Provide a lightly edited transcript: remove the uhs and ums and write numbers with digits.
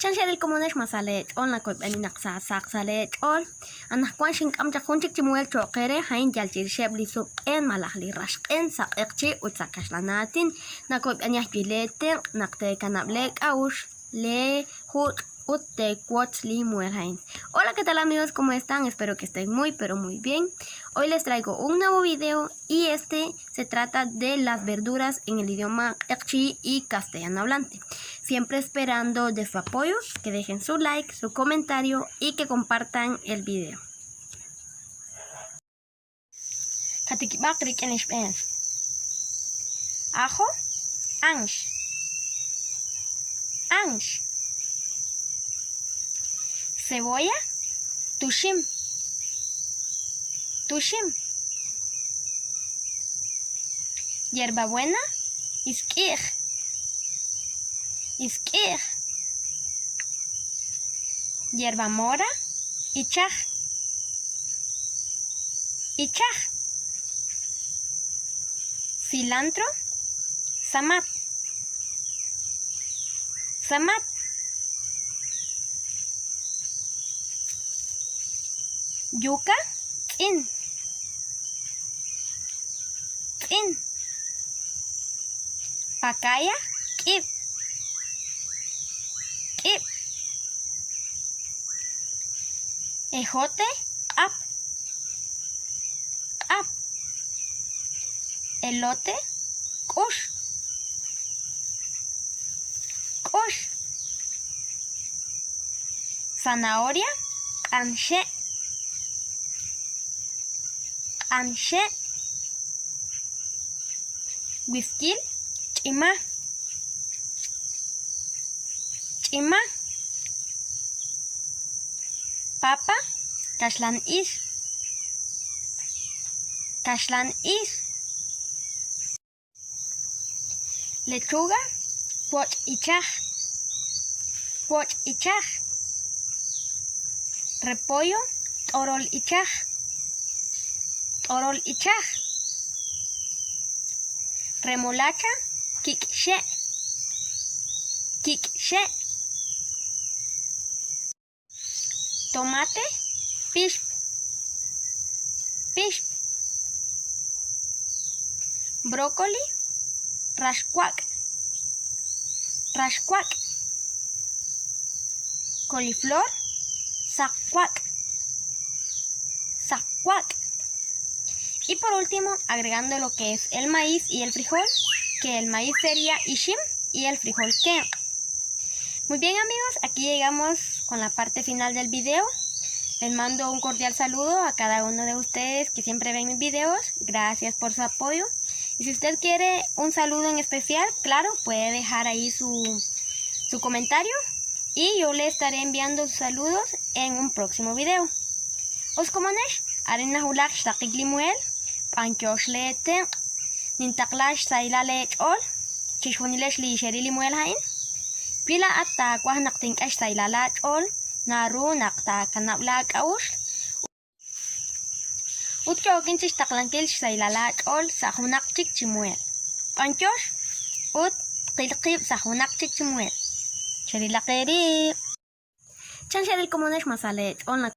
Chan xe'ril komonex ma sa leech'ool nakoyb'eni naq saasaq sa' leech'ool. Anaqwan xink'am chaq jun chik chi muhel cho'q eere, a'in yal chirixeb' li sup q'een malaj li rax q'een sa' q'eqchi' ut sa' kaxlan aatin. Nakoyb'eni ajwi' leetenq' naq teekanab' leek'a'uxl, leejuch' ut teewotz li muhel a'in. Hola, ¿qué tal amigos? ¿Cómo están? Espero que estén muy pero muy bien. Hoy les traigo un nuevo video y este se trata de las verduras en el idioma q'eqchi y castellano hablante. Siempre esperando de su apoyo, que dejen su like, su comentario y que compartan el video. Qatikib'aq rik'in li xb'een. Ajo, anx. Anx. Cebolla, tuxim. Tuxim. Hierbabuena, isk'i'j. Isk'i'j. Hierbamora, ichaj. Ichaj. Cilantro, samat. Samat. Yuca, tz'in. Tz'in. Pacaya, k'ib'. K'ib'. Ejote, q'ap. Q'ap. Elote, k'ux. K'ux. Zanahoria, q'anxe'. Q'anxe'. Wiskil, ch'ima. Ch'ima. Papa, kaxlan is. Kaxlan is. Lechuga, woch' ichaj. Woch' ichaj. Repollo, t'orol ichaj. T'orol ichaj. Remolacha, kik' xe'. Kik' xe'. Tomate, pixp. Pixp. Brócoli, raxwak'. Raxwak'. Coliflor, saqwak'. Saqwak'. Y por último, agregando lo que es el maíz y el frijol, que el maíz sería ishim y el frijol kenq. Muy bien amigos, aquí llegamos con la parte final del video. Les mando un cordial saludo a cada uno de ustedes que siempre ven mis videos. Gracias por su apoyo. Y si usted quiere un saludo en especial, claro, puede dejar ahí su, su comentario y yo le estaré enviando sus saludos en un próximo video. Us komonex, arin nawulak xraqik li muhel, b'anyox leetenq', nintaqla xsahilal leech'ool, chixjunilex li xe'ril li muhel a'in. Wi laa'at taawaj naq tink'e xsahilal laach'ool, naru naq taakanab' laak'a'uxl ut yookin chixtaqlankil xsahilal laach'ool sa' junaq chik chi muhel. B'anyox ut tqil qib' sa' junaq chik chi muhel. Cherilaq eerib'! Chan xe'ril komonex ma sa leech'ool.